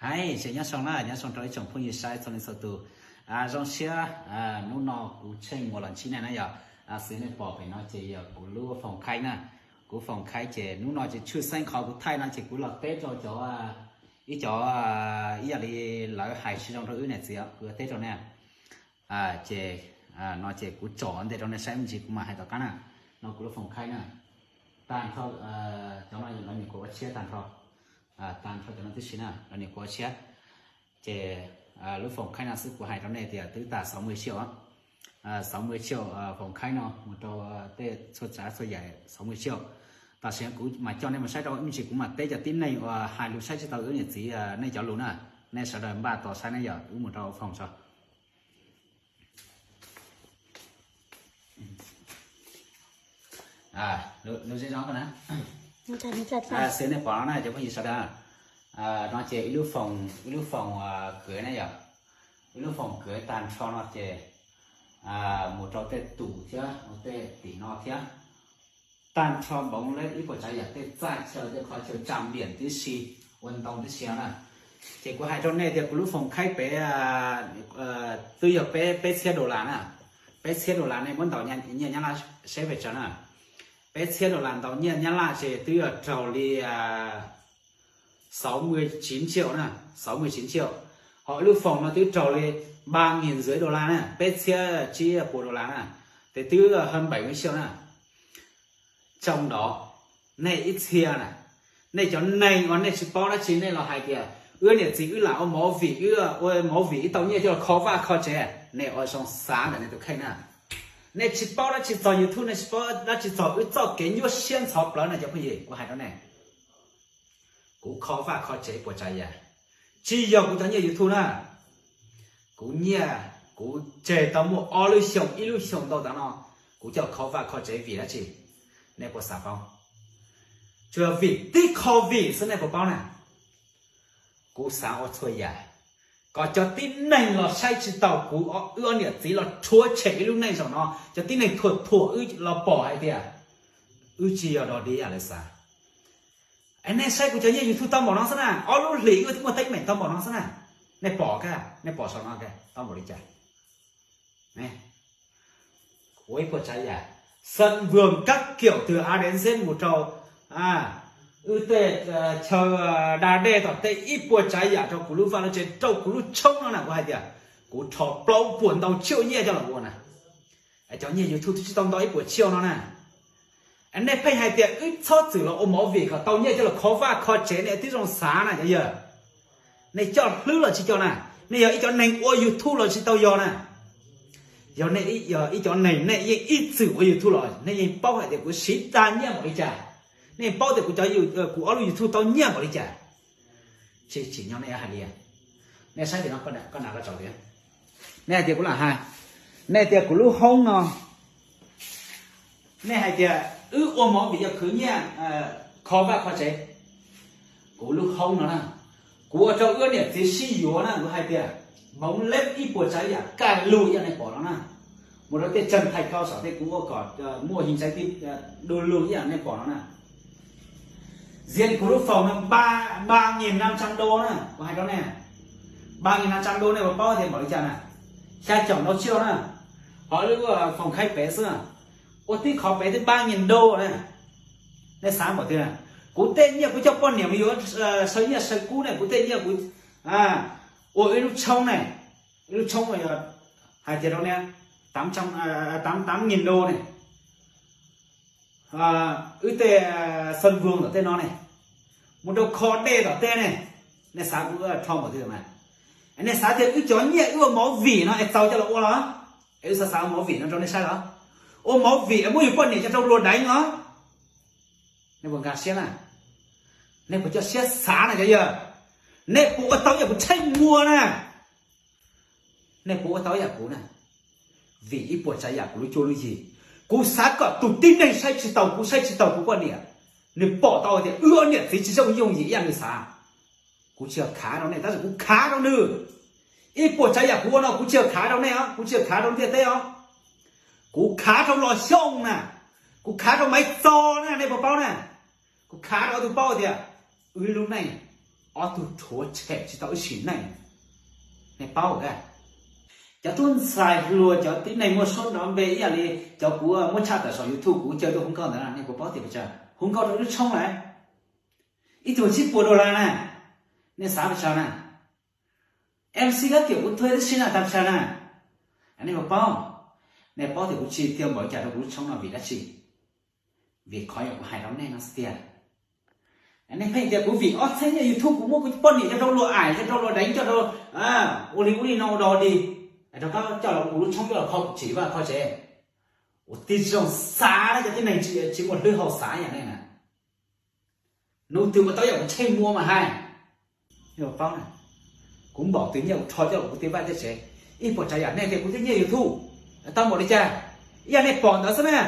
Hais tias nyob zoo na, nyob zoo rau ib tsoom phooj ywg saib txhua leej txhua tus. Zoo siab hnub no kuv Tsheej Muas los ntsib nej na yom. Xws nej pom pem no ces yog kuv lub Foom Khaib na. Kuv Foom Khaib ces hnub no ces tshwj xeeb qhov kuv thaij no ces kuv los teb rau cov, ib cov, ib yam li lawv hais tsis zoo rau wb niam txiv, kuv yuav teb rau nej. Ces no ces kuv tsom ntej rau nej saib me ntsis kuv mam hais tom qab na. No kuv lub Foom Khaib na, tag nrho cov no lawv niam kuv ua tshiab tag nrho, tag nrho cov no tib si na lawv niam kuv ua tshiab. Ces lub Foom Khaib no xwb kuv hais rau nej tias twb tag sáu mươi triệu, sáu mươi triệu Foom Khaib no mus rau tej txhua tsav txhua yam sáu mươi triệu. Tam sim no kuv mam coj nej mus saib rau me ntsis kuv mam teb cov tib neeg uas hais lus saib tsis tau wb niam txiv nej cov lus na. Nej sawv daws npaj tos saib na yom, wb mus rau Foom tso. Lub zeb zoo na, xws nej pom no na cov phooj ywg sawv daws. No ces ib lub Foom, ib lub Foom khaib na yom, ib lub Foom khaib tag nrho no ces mus rau tej tus thiab mus tej tim no thiab, tag nrho npaum li ib puas tsav yam tej txaj chaw tej qhov chaw tsa npiam tib si, ua ntoo tib si no na. Ces kuv hais rau nej tias kuv lub Foom Khaib pem twb yog peb, peb txhiab dollar na, peb txhiab dollar nej muab ntaus nyiaj Nyab Laj seb pes tsawg na. Peb txhiab dollar ntaus nyiaj Nyab Laj ces twb yog raug li sáu mươi chín triệu na, sáu mươi chín triệu. Ho ib lub Foom no twb raug li ba nghìn rưỡi dollar na, peb txhiab tsib puas dollar na, ces twb hơn bảy mươi triệu na. Trong đó, nej ib txhia na, nej cov neeg uas nej tsis paub dab tsi nej los hais tias wb niam txiv wb lam ua movie, wb ua movie wb tau nyiaj coj los kho vaj kho tsev, nej ua zoo xav ntawm nej tus kheej na. Nej tsis paub dab tsi txog YouTube, nej tsis paub dab tsi txog wb txoj kev nyuaj siab ntxhov plawv na cov phooj ywg, kuv hais rau nej. Kuv kho vaj kho tsev puas tsav yam, tsis yog kuv cov nyiaj YouTube na. Kuv nyiaj, kuv tseg tau muaj ob lub xyoo, ib lub xyoo ntau tas no, kuv coj kho vaj kho tsev vim dab tsi? Nej puas xav paub? Tsuas yog vim tib qho vim xwb nej puas paub na? Kuv xav ua txhua yam kom cov tib neeg los saib tsis taus kuv, wb ob niam txiv los rhuav tshem ib lub neej zaum no, cov tib neeg thuam thuam wb los pom hais tias wb tsis yog dog dig yam lawv xav. Es nej saib kuv cov nyiaj YouTube tau npaum no xwb na, ob lub hlis wb twb muaj teeb meem tau npaum no xwb na. Nej pom, nej pom saum no tau npaum li cas? Ua ib puas tsav yam, sân vườn các kiểu từ A đến Z mus rau wb tej chaw da dej tom tej ib puas tsav yam rau kuv lub vaj lub tsev, rau kuv lub tshoob no na, kuv hais tias kuv rho plaub puas ntau triệu nyiaj coj los ua na. Cov nyiaj YouTube twb tsis tau ntau ib puas triệu no na. Nej pheej hais tias wb txhob txwm los ua movie kom tau nyiaj coj los kho vaj kho tsev, nej twb zoo xav na cov yawg. Nej coj hlwb los tsis coj na, nej yog ib cov neeg ua YouTube los tsis tau yog na. Yog nej yog ib cov neeg nej yeej ib txwm ua YouTube los nej yeej paub hais tias kuv siv tag nyiaj npaum li cas, nej yeej paub tias kuv cov, kuv ob lub YouTube tau nyiaj npaum li cas. Tsis tsim nyog nej hais li. Nej saib tim no, koj na koj tsaus tias, nej hais tias kuv lam hais, nej tias kuv lub hoob no, nej hais tias wb ua movie yog khwv nyiaj kho vaj kho tsev. Kuv lub hoob no na, kuv ua rau wb niam txiv sib yuav na, kuv hais tias hmoov leb ib puas tsav yam kaj lug ib yam nej pom no na. Mus rau tej Trần Thành Công saum tej kuv ua kom muaj hình trái tim du lug ib yam nej pom no na. Riêng kuv lub phòng no ba, ba nghìn năm trăm đô na, kuv hais rau nej. Ba nghìn năm trăm đô nej puas paub tias npaum li cas na? Xya chỏng đầu triệu na. Ho lub phòng khách pem xwb, ua tib qhov pem twb ba nghìn đô na. Nej xav npaum twg na? Kuv tej nyiaj kuv coj poj niam mus yuav saw nyiaj saw kub ne, kuv tej nyiaj kuv ua ib lub tshoob ne, ib lub tshoob hais tias rau nej, tám trăm, tám, tám nghìn đô ne. Wb tej sân vườn tom tej no ne, mus rau kho dej tom tej ne, nej xav kuv rho npaum twg mas? Nej xav tias wb cov nyiaj wb ua movie no es txaus coj los ua los? Es wb xav xav ua movie no rau nej saib los? Ua movie es muab yus poj niam coj rau luag deev los? Nej puas nkag siab na? Nej puas coj siab xav na cov yawg? Nej puas ua tau yam kuv Tsheej Muas na? Nej puas ua tau yam kuv na? Vim ib puas tsav yam kuv lub cuab lub yig, kuv xav kom tus tib neeg saib tsis taus kuv, saib tsis taus kuv poj niam, nws pom tau tias wb ob niam txiv tsis zoo yooj yim ib yam nws xav. Kuv tsis yog khav rau nej, tab sis kuv khav rau nws. Ib puas tsav yam kuv ua no kuv tsis yog khav rau nej os, kuv tsis yog khav rau ntiaj teb os. Kuv khav rau Los Xyooj na, kuv khav rau Maiv Txos na, nej puas paub na? Kuv khav rau ob tug paub tias wb lub neej Ob tug rhuav tshem tsis tau ib sim neej, nej paub a. Cov tub ntxhais hluas, cov tib neeg muaj suab nrov npe ib yam li cov kuv muab tshaj tawm saum YouTube kuv caw tuaj hu nkauj ntawd, nej puas paub tias pes tsawg hu nkauj rau lub tshoob lawm? Ib tug tsib puas dollar na, nej xav pes tsawg na? MC Kab Tiam kuv thuê tib si na, tag pes tsawg na? Nej puas paub? Nej paub tias kuv tsis tau npaum cas rau kuv lub tshoob no vim dab tsi? Vim qhov yog kuv hais rau nej no xwb tiag. Nej pheej tias kuv vim ob txhiab nyiaj YouTube kuv muab kuv poj niam coj rau luag aim, coj rau luag deev, coj rau ua li ub li no ua dog dig, rov qab coj los kuv lub tshoob coj los kho kuv tsim vaj kho tsev. Ua tib zoo xav, cov tib neeg tsis muaj hlwb hau xav yam nej na. Hnub twg mas tau yam kuv Tsheej Muas mas hais. Paub na, kuv npaum twg nyiaj kuv rho coj los kuv tej vaj tej tsev, ib puas tsav yam nej tias kuv tej nyiaj YouTube tau npaum li cas, ib yam nej pom ntawd xwb na.